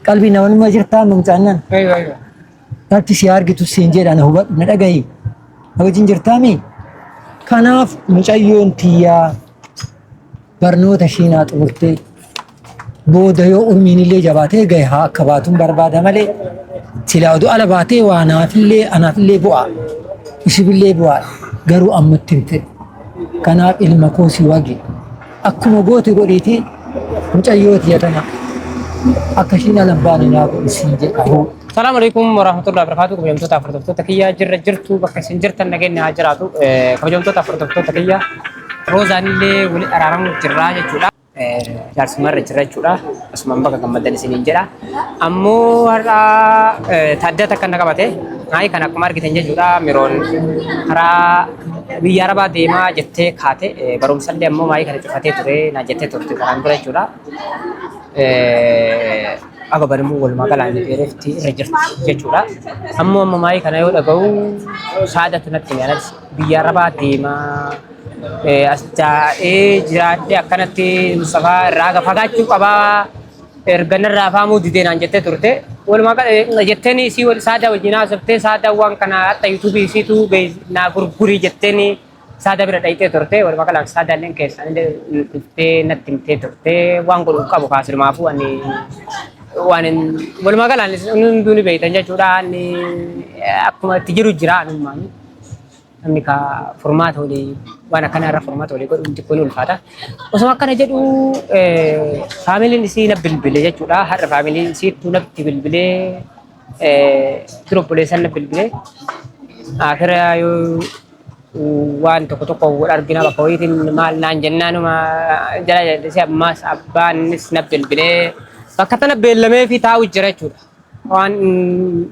Qalbii namanummaa jirtaa amma mucaannan. Aywa aywa. Dhalti si argitu siin jedha na hubadhu na dhagahi. Na wajjin jirtaami? Kanaaf mucayyoon tiyyaa barnoota ishii naa xumurtee booda yoo umriin illee jabaatee gahe haa akka baatuun barbaada malee silaa oduu ala baatee waa naafillee anaafillee bu'aa isifillee bu'aa garuu ammatti hin fedhu. Kanaaf ilma koo si wagi akkuma goote godhiitii mucayyoo tiyya tana akka ishiin ala hin baane naa godhi siin jedha hoo. Salaamu alaikum warahmatullahi wabarakatuh. Kabajamtoota hordoftoota kiyya jirra jirtu bakka isin jirtan nageenyi haa jiraatu. Kabajamtoota hordoftoota kiyya Roozaan illee wali araaramu jirra jechuudha. Jaarsummaa irra jirra jechuudha. Asumaan bakka gammaddan isiniin jedha. Ammoo har'a taaddaa takka na qabate. Hayi kan akkuma argitan jechuudha miroon karaa biyya Arabaa deemaa jettee kaate barumsallee ammoo maayii kana cufatee ture na jettee turte kanaan dura jechuudha. Akka banamuu walumaa galaan dheerefti irra jirti jechuudha. Ammoo amma maayii kana yoo dhaga'u saadatu natti hime anas biyya Arabaa deemaa as taa'ee jiraadhee akkanatti Mustafaa irraa fagaachuu qabaa erga narraa faamuu didee naan jettee turte. Walumaa gala jetteen isii wal saadaa wajjin haasoftee saadaa waan kana hatta yuutuubii isiitu naa gurgurii jetteen Saada bira dhayxee turte walumaa galaan saadaalleen keessaan illee dhuftee natti himtee turte waan godhu qabu kaasilumaafuu ani waan walumaa galaan hunduu ni beektan jechuudha ani akkuma itti jiru jira anummaan namni ka furmaata walii waan akkanaa irra furmaata walii godhuun xiqqoo ni ulfaata. Osoo akkana jedhu faamiliin isii na bilbile jechuudha har'a faamiliin isiittuu natti bilbilee dura obboleessan na bilbile akira yoo waan tokko tokko wal argina bakka wayiitiin maal naan jennaanuma jala jallisee ammaas abbaanis na bilbilee bakka tana beellamee fi taa'u jira jechuudha. Waan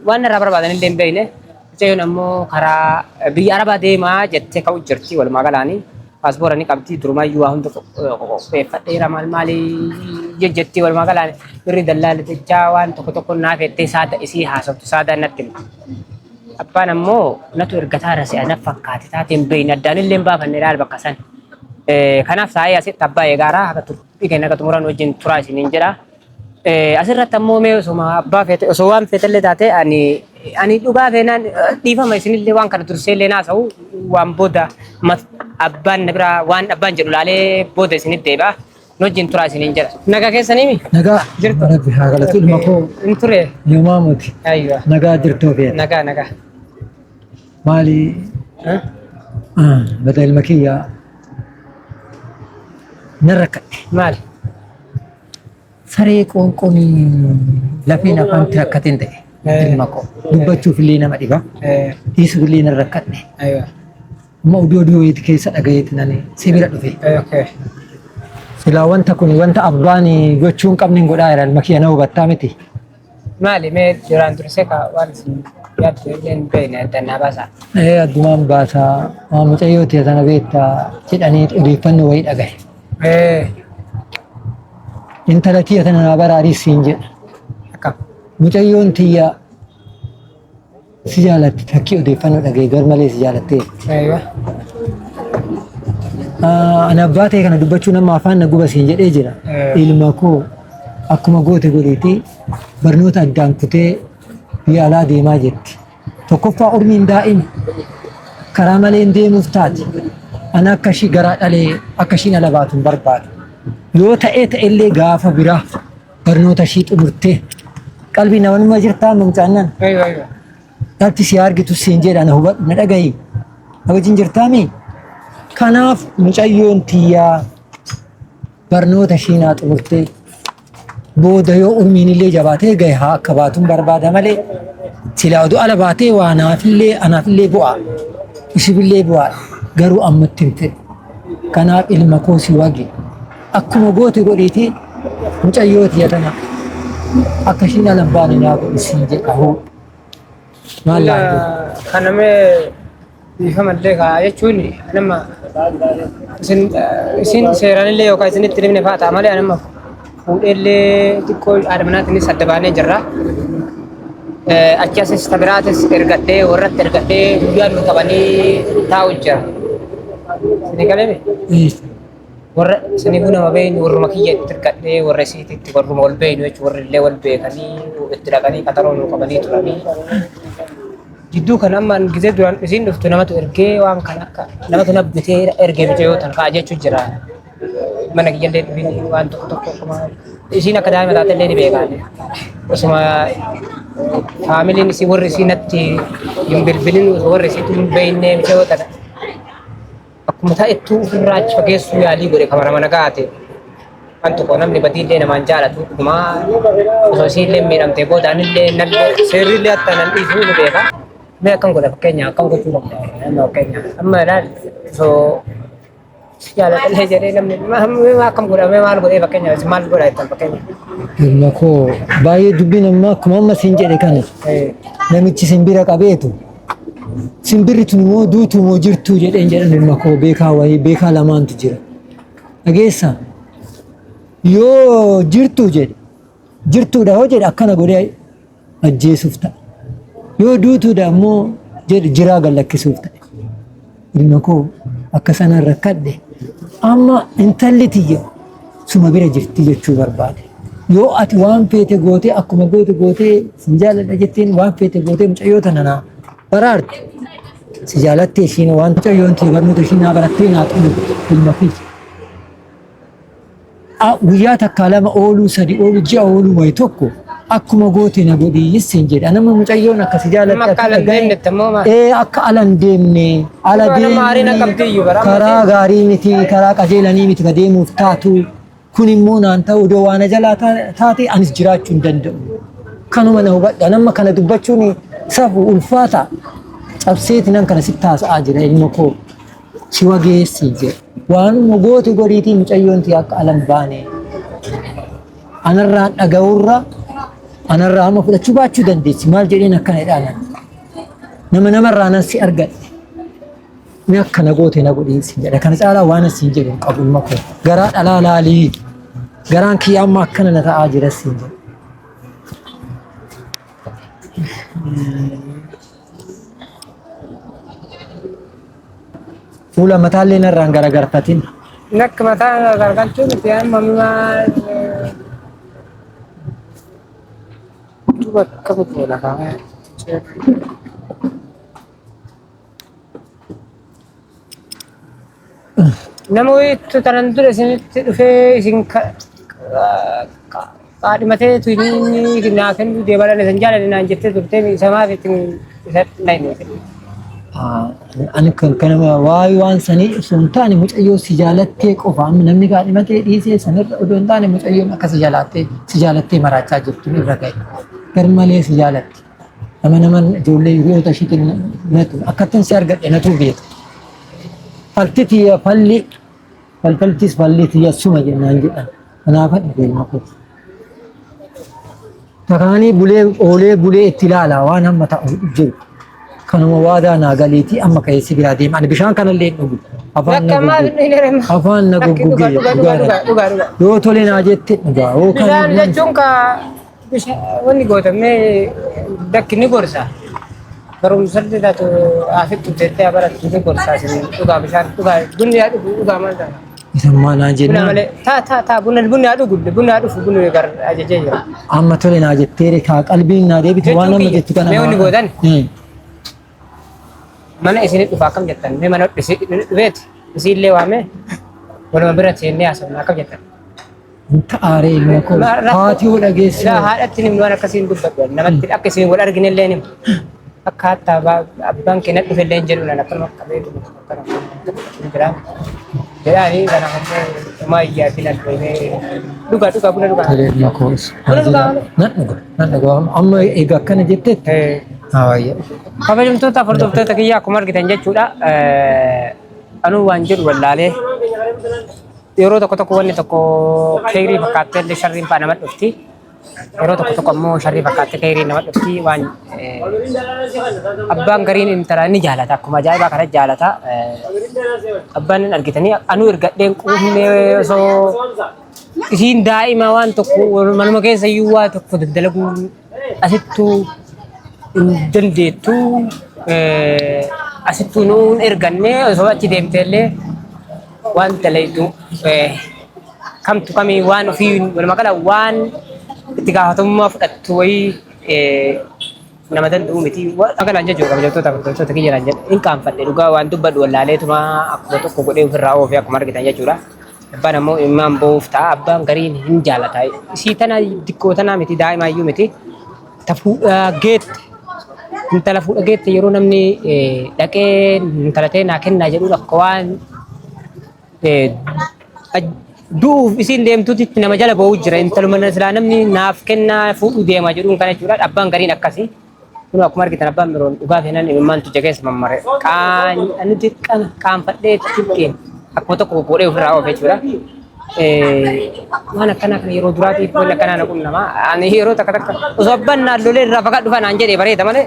waan irraa barbaadan illee hin beekne. Mucayyoon ammoo karaa biyya Arabaa deemaa jettee ka'u jirti walumaa galaanii. Paaspoora ni qabdi durumayyuu waa hunda qopheeffadheera maal maali jejjetti walumaa galaan birri dallaalitichaa waan tokko tokko naa fettee saada isii haasoftu saadaan natti himte. Abbaan ammoo natu ergataara se'a na fakkaate taate hin beekne addaan illee hin baafanne ilaal bakka san. Kanaaf saa'ee asitti abbaa eegaaraa haga turtii keenya haga xumuran wajjin turaa isiniin jedha. Asirratti ammoo mee osoma abbaa feete osoo waan feetellee taate ani ani dhugaa feenaan dhiifama isinillee waan kana dursee illee naasa'u waan booda abbaan na biraa waan abbaan jedhu laalee booda isinitti deebi'a. Nu wajjin turaa isiniin jedha. Nagaa keessanii mi? Nagaa. Jirtu. Rabbi haa galatu ilma koo Hin ture. yomaa muti. Aywa. Nagaa jirtuu feeta. Nagaa nagaa. Maali bada ilma kiyya nan rakkadhe. Maali? Saree qoonqoon lafeen afaanitti rakkateen ta'e ilma koo. Dubbachuuf illee nama dhiba. Dhiisuuf illee nan rakkadhe. Aywa. Amma oduu oduu wayiiti keessa dhagayeeti nani si bira dhufe. Okay. Silaa wanta kun wanta abbaan gochuu hin qabne hin godhaa jira ilma kiyya na hubattaa miti. Maali mee duraan dursee ka waan isin yaaddu illee hin beekne adda naa baasaa. Ee addumaan baasaa waan mucayyoo tiyya tana beektaa jedhanii odeeffannoo wayii dhagaye. Intala tiyya tana naa baraarii siin jedha. Akkam. Mucayyoon tiyya si jaalatti takkii odeeffannoo dhagaye gar malee si jaalattee. Aywa. Ani abbaa ta'e kana dubbachuu nama afaan na guba siin jedhee jira. Ilma koo akkuma goote godheetii barnoota addaan kutee biyya alaa deemaa jirti. Tokkoffaa umriin daa'ima karaa malee hin deemuuf taati. Ani akka ishii garaa dhalee akka ishiin ala baatu hin barbaadu. Yoo ta'ee ta'ellee gaafa biraa barnoota ishii xumurtee qalbii namanummaa jirtaa amma mucaannan. Aywa aywa. Dhalti si argitu siin jedha na hubadhu na dhagahi. Na wajjin jirtaami? Kanaaf mucayyoon tiyyaa barnoota ishii naa xumurtee booda yoo umriin illee jabaatee gahe haa akka baatuun barbaada malee silaa oduu ala baatee waa naafillee anaafillee bu'aa isifillee bu'aa garuu ammatti hin fedhu. Kanaaf ilma koo si wagi akkuma goote godhiitii mucayyoo tiyya tana akka ishiin ala hin baane naa godhi siin jedha hoo. Maal laa Kana mee dhiifamallee kaa jechuun nama isin isin seeraanillee yookaan isinitti himne fa'aa ta'a malee anama fuudheellee xiqqoo haadha manaatiinis adda baanee jirra. Achi asis tabiraatis ergadhee warratti ergadhee guyyaa nu qabanii taa'u jira. Isin galee? Warra saniifuu nama beeynu warruma kiyya itti hirkadhee warra isiititti warruma wal beeynu jechuun warri illee wal beekanii itti dhaqanii qaxaroo nu qabanii turanii. Jidduu kana amma an gizee duraan isiin dhuftu namatu ergee waan kana akka namatu na bitee ergee mucayyoo tana ka'a jechuu jira. Mana kiyyallee dhufin waan tokko tokko akkuma isiin akka daa'ima taate illee ni beekaan. Osuma faamiliin isii warri isii natti hin bilbilin warri isiitu hin beekne mucayyoo tana Akkuma ta'ettuu ofirraa achi fageessuu yaalii godhe kamarama nagaa ta'e. Waan tokko namni badiillee namaan jaalatu dhugumaa osoo isiillee miidhamtee booda anillee nallee seerrillee akka nan dhiisu ni beeka. Mee akkam godha fakkeenya akkam gochuu qabda amma fakkeenya amma ilaal osoo si jaaladhallee jedhee namni mee akkam godha mee maal godhee fakkeenya maal godha jettan fakkeenya. Ilma koo baay'ee dubbiin amma akkuma amma siin jedhe kana namichi simbira qabeetu Simbirri tun immoo duutuu moo jirtuu jedheen jedhan ilma koo beekaa wayii beekaa lamaantu jira. Dhageessaa yoo jirtuu jedhe jirtuudha hoo jedhe akkana godhee ajjeesuuf ta'a. Yoo duutuudha immoo jedhe jiraa gad lakkisuuf ta'e. Ilma koo akka sanaan rakkadhe amma intalli tiyya suma bira jirti jechuu barbaade. Yoo ati waan feete gootee akkuma goote gootee sin jaaladha jetteen waan feete gootee mucayyoo tana naa baraarte. Si jaalattee ishiin waan mucayyoon tiyya barnoota ishii naa barattee naa xumurte ilma kiyya. Guyyaa takkaa lama ooluu sadi ooluu ji'a ooluu wayi tokko akkuma goote na godhii siin jedha. Nama mucayyoon akka si jaalatte Amma akka ala hin deemnetti ammoo maal? Ee akka ala hin deemne ala Nama aariin deemne akka qabdiyyuu bara amma karaa deemne. gaarii miti karaa qajeelanii miti ka deemuuf taatu kun immoo naan ta'u iddoo waan jalaa taate anis jiraachuu hin danda'u. Kanuma na hubadha nama kana dubbachuun safu ulfaata cabseeti nan kana sitti haasa'aa jira ilma koo. Si wageessi jedhe. Waanuma goote godhiitii mucayyoon tiyya akka alan baane. Anarraan dhaga'urra anarraa amma fudhachuu baachuu dandeessi. Maal jedheen akkana jedhaan. Nama namarraa nan si argadhe. Ni akkana goote na godhii siin jedha. Kana caalaa waan siin jedhu hin qabu ilma koo. Garaa dhalaa laalii. Garaan kiyya amma akkana na ta'aa jira siin jedha. Fuula mataallee narraan garagarfatin. Nakki mataa garagalchuu miti amma maal duuba akkamitti wal kaa'ame. Nama wayiitu tanan dura isinitti dhufee isin qaadhimatee inni naa kennuu deebalan isin jaalanne naan jettee turtee isa maaf ittiin isatti hin dhayne. Ani kan kana waa'ee waan sanii osoo hin taane mucayyoo si jaalattee qofa amma namni kaadhimatee dhiisee sanirra odoo hin taane mucayyoon akka si jaalattee si jaalattee maraachaa jirtu irra ga'e. Gar malee si jaalatti. Nama naman ijoollee hiriyoota ishiitiin natu akkattin si argadhe natu beeka. Falti tiyya falli falfaltis falli tiyya suma jennaan jedhan. Kanaafan dhufe ilma koo. Takaanii bulee oolee bulee itti ilaala waan hamma ta'u jiru. Kanuma waadaa naa galeetii amma ka'ee si biraa deema. Ani bishaan kanallee hin dhugu. Afaan na Lakka maal goggoge. hin herema. Afaan na Lakki dhugaa goggoge dhugaa dhugaa dhugaadha. dhugaa dhugaa dhugaa. Yoo tole naa jette dhugaa. Yoo kan Bishaan jechuun ka Bishaan wanni gootamee dakki ni gorsa. Barumsa illee taatu afittu jettee barattu ni gorsa isin dhugaa bishaan dhugaa bunni haa dhugu dhugaa maal ta'a. Isammaa naa Buna jennaan malee taa taa taa buna bunni haa dhugu bunni haa dhufu bunni gar ajajee jira. amma tole naa jetteere kaa qalbiin naa deebite waan Jechuun amma kiyya jettu kana mee wanni naa. gootan mana isinit dhufa akkam jettan mee mana dhufeeti isiillee waamee waluma bira seennee haasofna akkam jettan. Ta'aaree ilma koo haati hoo dhageessee. Ilaa haadhatti himnu waan akkasii hin dubbadhu. Namatti akka isin wal argine illee himu. Akka hatta abbaan kee na dhufe illee hin jedhu nan akkanuma qabee akkana jira. Jedhaanii kanaaf ammoo homaa iyyaatiin as deemee dhugaa dhugaa buna dhugaa. Tole ilma koo. Buna dhugaa. Nan dhuga nan dhuga amma egaa akkana jettetti. Haa baay'ee. Kabajamtoota hordoftoota kiyyaa akkuma argitan jechuudha. Anuu waan jedhu wallaalee Yeroo tokko tokko wanni tokko keeyrii fakkaattee illee sharriin fa'aa nama dhufti. Yeroo tokko tokko ammoo sharrii fakkaattee keeyriin nama dhufti waan abbaan gariin intala ni jaalata akkuma ajaa'ibaa kana jaalata. Abbaan hin argitanii anuu ergadheen quufnee osoo isiin daa'ima waan tokko manuma keessa iyyuu waa tokko daddalaguu asittuu hin dandeettu asittuu nuun ergannee osoo achi deemtee illee Waan dalaydu kamtu kamii waan ofii walumaa gala waan itti gaafatamummaa fudhattu wayii nama danda'u miti. Magalaan jechuudha kabajamtoota hordoftoota kiyya naan jedhe hin qaanfadhe dhugaa waan dubbadhu wallaaleetuma akkuma tokko godhee ofirraa oofe akkuma argitan jechuudha. Abbaan ammoo imimmaan boo'uuf ta'a abbaan gariin hin jaalata. Isii tana diqqoo tanaa miti daa'imaayyuu miti. Ta fuudha geette intala fuudha geette yeroo namni dhaqee intala tee naa kennaa jedhuun akka waan du'uuf isiin deemtutti nama jala boo'u jira. Intaluma silaa namni naaf kennaa fuudhu deema jedhuun kana jechuudha. Abbaan gariin akkasi. Kun akkuma argitan abbaan biroon dhugaa seenan imimmaantu ija keessa mammare. Qaan ani dirqama qaanfadhee dirqeen akkuma tokko godhee ofirraa oofe jechuudha. Waan akkanaa kana yeroo duraatiif wanni akkanaa na qunnama. Ani yeroo takka takka osoo abbaan naan lolee irraa fagaadhu fa'a naan jedhee bareeda malee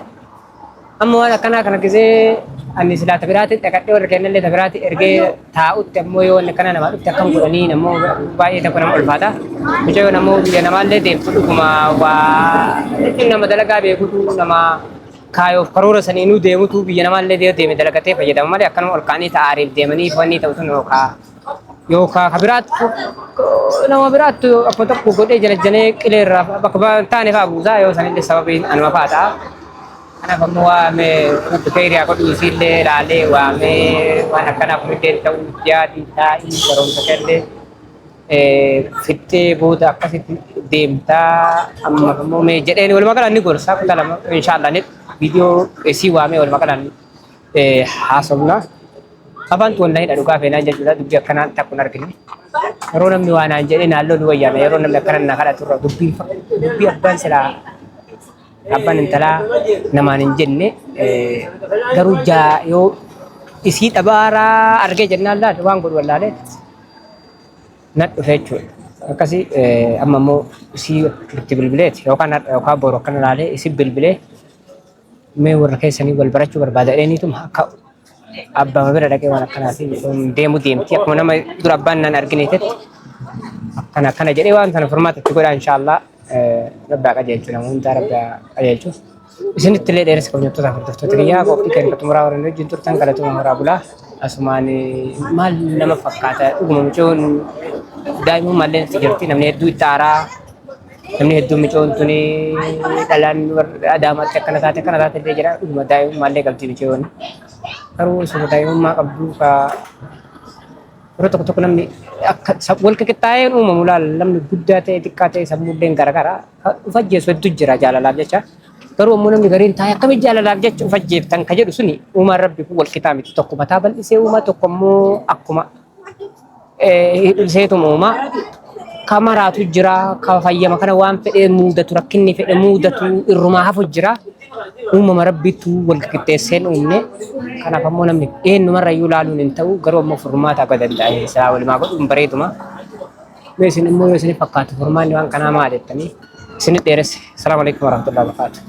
Amma waan akkanaa kana gisee ani silaa tabiraatti dhaqadhee warra kennallee tabiraatti ergee taa'utti ammoo yoo wanni akkanaa namaa dhufte akkam godhanii ammoo baay'ee tokko nama ulfaata. Mucayyoon ammoo biyya namaallee deemtu dhuguma waa jechuun nama dalagaa beekutu nama kaayoof karoora saniinuu deemutu biyya namaallee deeme dalagatee fayyadama malee akkanuma ol ka'anii ta'aariif deemanii wanni ta'u sun yookaa yookaa ka biraattu nama biraattu akkuma tokko godhee jalajjanee qilee irraa bakka taane fa'aa buusaa yoo sanillee sababiin anuma fa'aa ta'a. Kanaaf ammoo waamee rabbi kheyrii haa godhu isiillee laalee waamee waan akkanaa kunillee ta'uu itti yaadi taa'ii barumsa keellee fixxee booda akkasitti deemtaa amma ammoo mee jedheen walumaa galaan ni gorsa kutaa lama inshaallah ni viidiyoo isii waamee walumaa galaan haasofna. Afaantu wallahi dha dhugaa feenaa jechuudha dubbii akkanaa takka hin argine. Yeroo namni waa naan jedhee naan lolu wayyaana yeroo namni akkana na kadhatu irra dubbii dubbii abbaan silaa abbaan intalaa namaan hin jenne garuu jaa yoo isii dhabaaraa argee jennaan laal waan godhu wallaalee na dhufe jechuudha. Akkasii amma immoo isii itti bilbileeti yookaan har'a yookaan boru akkana laalee isii bilbilee mee warra keessanii wal barachuu barbaada jedhaniituma akka abbaa bira dhaqee waan akkanaa fi deemu deemti akkuma nama dura abbaan naan argineetetti akkana akkana jedhee waan sana furmaata itti godha inshaallah rabbi haa qajeelchu nama hundaa rabbi haa qajeelchu. Isinitti illee dheeressa kabajamtoota hordoftoota kiyyaa qophii keenya xumuraa warreen wajjin turtan galatuma horaa bulaa asumaan maal nama fakkaata dhuguma mucoon daa'imummaa illee itti jirti namni hedduu itti aaraa Namni hedduun micoon tuni dhalaan warra Adaamaatti akkana taate akkana taate illee jira. Dhuguma daa'imummaa illee qabdi micoon. Garuu osoo daa'imummaa qabdu ka yeroo tokko tokko namni akka wal qixxaa'een uumamu laal namni guddaa ta'e xiqqaa ta'e sammuulleen garagara of ajjeesu hedduu jira jaalalaaf jecha. Garuu ammoo namni gariin taa'ee akkamitti jaalalaaf jecha of ajjeeftan ka jedhu suni uumaan rabbi kun wal qixaa miti. Tokko mataa bal'isee uumaa tokko ammoo akkuma hidhiseetuma uumaa. Ka maraatu jira, ka fayyama kana waan fedhe muudatu, rakkinni fedhe muudatu irrumaa hafu jira. Uumama rabbiitu wal qixxeesseen uumne. Kanaaf ammoo namni eenyumarra iyyuu laaluun hin ta'u garuu ammoo furmaata akka danda'e silaa walumaa godhuun bareeduma. Mee isin immoo yoo isin fakkaatu furmaanni waan kanaa maal jettanii isinit dheeresse. Salaamu alaikum warahmatullahi wabarakatuh.